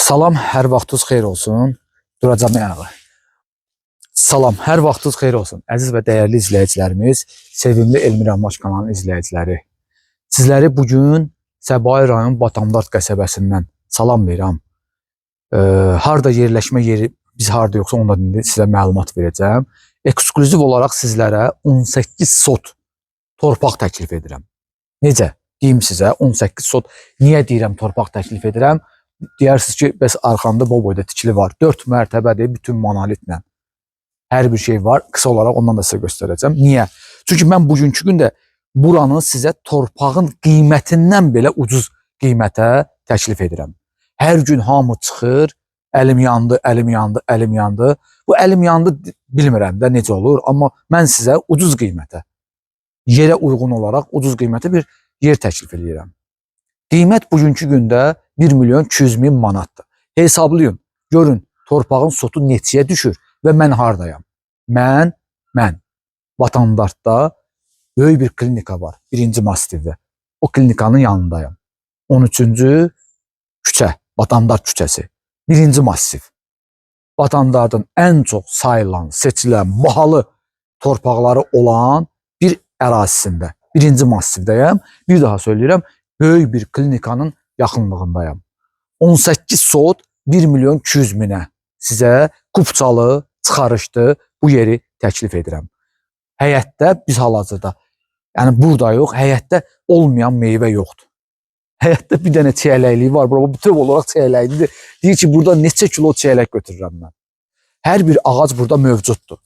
Salam, hər vaxtınız xeyir olsun. Duracam ayağa. Salam, hər vaxtınız xeyir olsun. Əziz və dəyərli izləyicilərimiz, sevimli Elmir Amaç kanalının izləyiciləri. Sizləri bu gün Səbail rayon Batandart qəsəbəsindən salamlayıram. Harda yerləşmə yeri, biz harda yoxsa onu da indi sizə məlumat verəcəm. Eksklüziv olaraq sizlərə 18 sot torpaq təklif edirəm. Necə? Deyim sizə 18 sot. Niyə deyirəm torpaq təklif edirəm? Deyərsiniz ki, bəs arxamda bu boyda tikili var. 4 mərtəbədir, bütün monolitlə. Hər bir şey var. Qısa olaraq ondan da sizə göstərəcəm. Niyə? Çünki mən bugünkü gündə buranı sizə torpağın qiymətindən belə ucuz qiymətə təklif edirəm. Hər gün hamı çıxır, əlim yandı, əlim yandı, əlim yandı. Bu əlim yandı bilmirəm də necə olur, amma mən sizə ucuz qiymətə, yerə uyğun olaraq ucuz qiymətə bir yer təklif edirəm. Qiymət bugünkü gündə 1 milyon 200 min manatdır. Hesablayın, görün torpağın sotu neçəyə düşür və mən hardayam? Mən Vatandartda böyük bir klinika var, birinci massivdə. O klinikanın yanındayam. 13-cü küçə, Vatandart küçəsi. Birinci massiv. Vatandardın ən çox sayılan, seçilən, bahalı torpaqları olan bir ərazisində. Birinci massivdəyəm. Bir daha söyləyirəm, böyük bir klinikanın yaxınlığındayam. 18 sot 1 milyon 200 minə sizə kupçalı, çıxarışlı bu yeri təklif edirəm. Həyətdə biz hal-hazırda, yəni burada yox, həyətdə olmayan meyvə yoxdur. Həyətdə bir dənə çiyələkliyi var. Bura bütöv olaraq çiyələklidir. Deyir ki, burada neçə kilo çiyələk götürürəm mən. Hər bir ağac burada mövcuddur.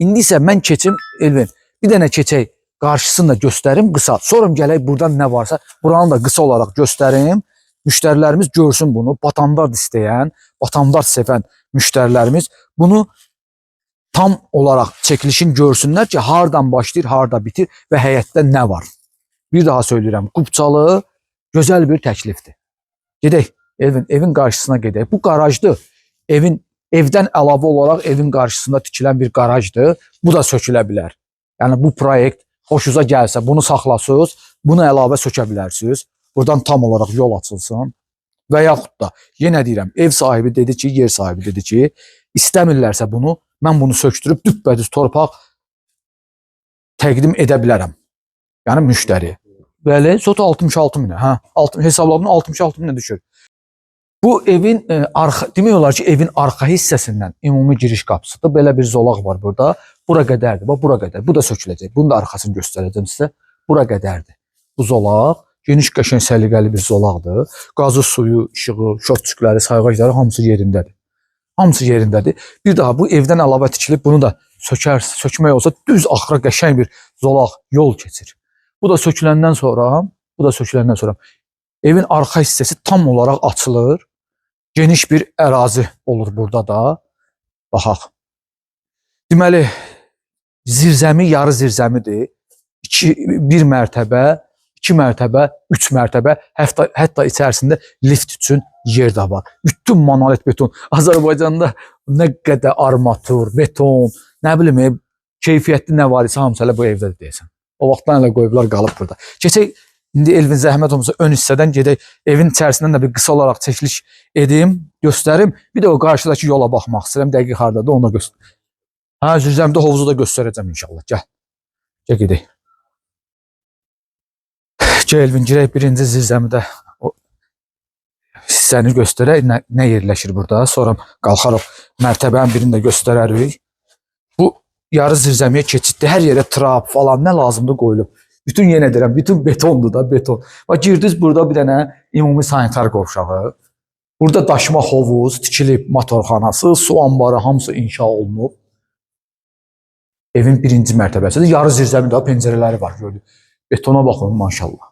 İndi isə mən keçim, Elvin, bir dənə keçək, qarşısını da göstərim qısa. Sonra gələk buradan nə varsa, buranı da qısa olaraq göstərim. Müştərilərimiz görsün bunu. Batandart istəyən, batandart sevən müştərilərimiz bunu tam olaraq çəkilişin görsünlər ki, hardan başlayır, harda bitir və həyətdə nə var. Bir daha söyləyirəm, kupçalı gözəl bir təklifdir. Gedək, evin qarşısına gedək. Bu qarajdır. Evdən əlavə olaraq evin qarşısında tikilən bir qarajdır. Bu da sökülə bilər. Yəni bu proyekt xoşunuza gəlsə, bunu saxlasınız, bunu əlavə sökə bilərsiniz. Buradan tam olaraq yol açılsın. Və yaxud da yenə deyirəm, ev sahibi dedi ki, yer sahibi dedi ki, istəmirlərsə bunu, mən bunu sökdürüb düppədüz torpaq təqdim edə bilərəm. Yəni müştəriyə. Bəli, sotu 66 minə. Hə, hesabladım 66 minə düşür. Bu evin arxa, demək olar ki, evin arxa hissəsindən ümumi giriş qapısıdır. Belə bir zolaq var burada. Bura qədərdir. Bax, bura qədər. Bu da söküləcək. Bunun da arxasını göstərəcəm sizə. Bura qədərdir. Bu zolaq geniş, qəşəng, səliqəli bir zolaqdır. Qazı, suyu, işığı, şotçukları, sayğacları hamısı yerindədir. Hamısı yerindədir. Bir daha bu evdən əlavə tikilib, bunu da sökmək olsa düz axıra qəşəng bir zolaq yol keçir. Bu da söküləndən sonra, evin arxa hissəsi tam olaraq açılır. Geniş bir ərazi olur burada da. Baxaq. Deməli, zirzəmi yarı zirzəmidir. 1 mərtəbə, 2 mərtəbə, 3 mərtəbə, hətta içərisində lift üçün yer də var. Bütün monolit beton. Azərbaycanda nə qədər armatur, beton, nə bilim, keyfiyyətli nə var isə hamısı hələ bu evdədir deyəsən. O vaxtdan elə qoyublar, qalıb burada. Keçək, indi Elvin zəhmət olmasa ön hissədən gedək, evin içərisindən də bir qısa olaraq çəkiliş edim, göstərim. Bir də o qarşıdakı yola baxmaq istəyirəm, dəqiq hardadır, onu da göstər. Hə, zirzəmidə hovuzu da göstərəcəm inşallah. Gəl. Gəl gedək. Gəl Elvin, girək birinci zirzəmidə o hissəni göstərək, nə yerləşir burada. Sonra qalxarıq mərtəbənin birini də göstərərik. Bu yarı zirzəmiyə keçiddir. Hər yerə trap falan nə lazımdır qoyulub. Bütün yenə deyirəm, bütün betondur da, beton. Bax girdiniz burada bir dənə ümumi sanitar qovşağı. Burada daşma hovuz, tikilib motorxanası, su anbarı hamısı inşa olunub. Evin birinci mərtəbəsidir. Yarı zirzəmi də pəncərələri var gördük. Betona baxın maşallah.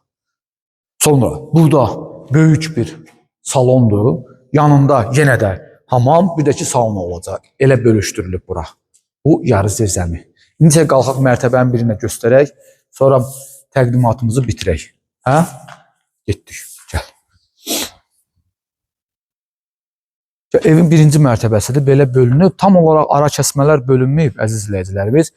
Sonra burada böyük bir salondur. Yanında yenə də hamam, bir də ki sauna olacaq. Elə bölüşdürülüb bura. Bu yarı zirzəmi. İndi isə qalxaq mərtəbənin birinə göstərək. Sonra təqdimatımızı bitirək. Hə? Getdik. Gəl. Evin birinci mərtəbəsidir. Belə bölünüb. Tam olaraq ara kəsmələr bölünməyib, əziz izləyicilərimiz.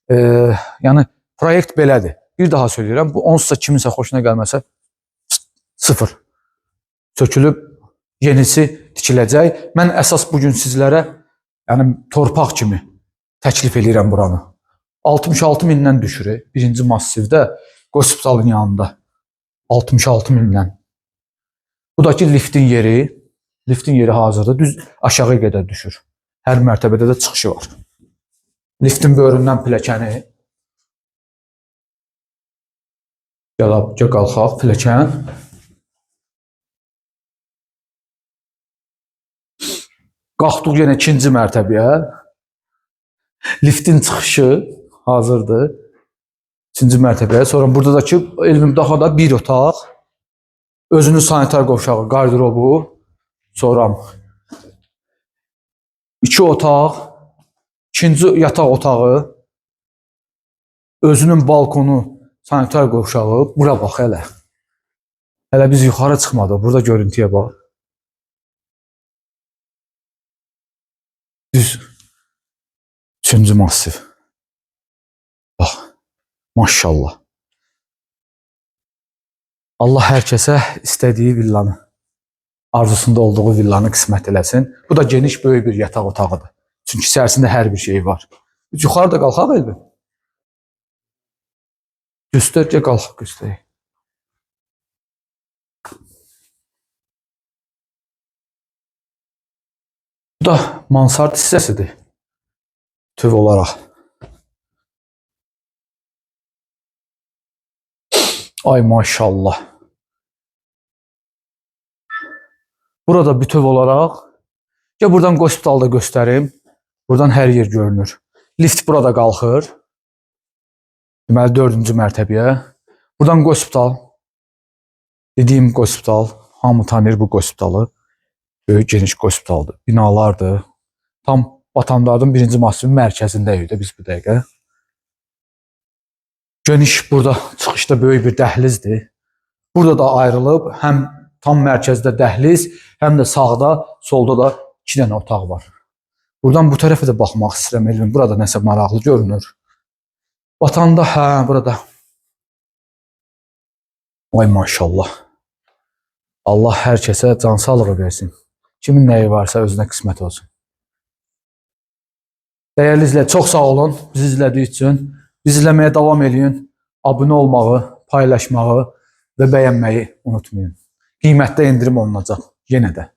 Yəni proyekt belədir. Bir daha söyləyirəm, bu onsuz da kiminsə xoşuna gəlməsə sıfır. Sökülüb yenisi tikiləcək. Mən əsas bu gün sizlərə yəni torpaq kimi təklif eləyirəm buranı. 66 mindən düşür. Birinci massivdə hospitalın yanında. 66 mindən. Bu da ki liftin yeri. Liftin yeri hazırdır. Düz aşağı qədər düşür. Hər mərtəbədə də çıxışı var. Liftin böyründən pilləkəni. Gəl, gəl qalxaq pilləkən. Qalxdıq yenə ikinci mərtəbəyə. Liftin çıxışı hazırdır. İkinci mərtəbəyə. Sonra burada da ki, elmim daha da bir otaq. Özünün sanitar qovşağı, qardırobu. Sonra iki otaq, ikinci yataq otağı, özünün balkonu, sanitar qovşağı. Bura bax hələ. Hələ biz yuxarı çıxmadıq. Burada görüntüyə bax. Düz üçüncü massiv. Bax. Maşallah. Allah hər kəsə istədiyi villanı, arzusunda olduğu villanı qismət eləsin. Bu da geniş, böyük bir yataq otağıdır. Çünki içərisində hər bir şey var. Biz yuxarı da qalxaq Elvin. Göstər, gəl qalxaq göstərək. Bu da mansard hissəsidir. Tüv olaraq. Ay maşallah. Burada bütöv olaraq, gəl buradan hospitalı da göstərim. Buradan hər yer görünür. Lift burada qalxır. Deməli 4-cü mərtəbəyə. Buradan hospital. Dediyim hospital. Hamı tanıyır bu hospitalı. Böyük geniş hospitaldır. Binalardır. Tam Batandardın birinci massivin mərkəzindəyik də biz bu dəqiqə. Geniş burada çıxışda böyük bir dəhlizdir. Burada da ayrılıb həm tam mərkəzdə dəhliz, həm də sağda, solda da 2 dənə otaq var. Buradan bu tərəfə də baxmaq istəyirəm Elvin. Burada nəsə maraqlı görünür. Batanda, hə, burada. Ay maşallah. Allah hər kəsə can sağlığı versin. Kimin nəyi varsa özünə qismət olsun. Dəyərli izləyicilər, çox sağ olun bizi izlədiyi üçün. Bizi izləməyə davam eləyin. Abunə olmağı, paylaşmağı və bəyənməyi unutmayın. Qiymətdə endirim olunacaq yenə də.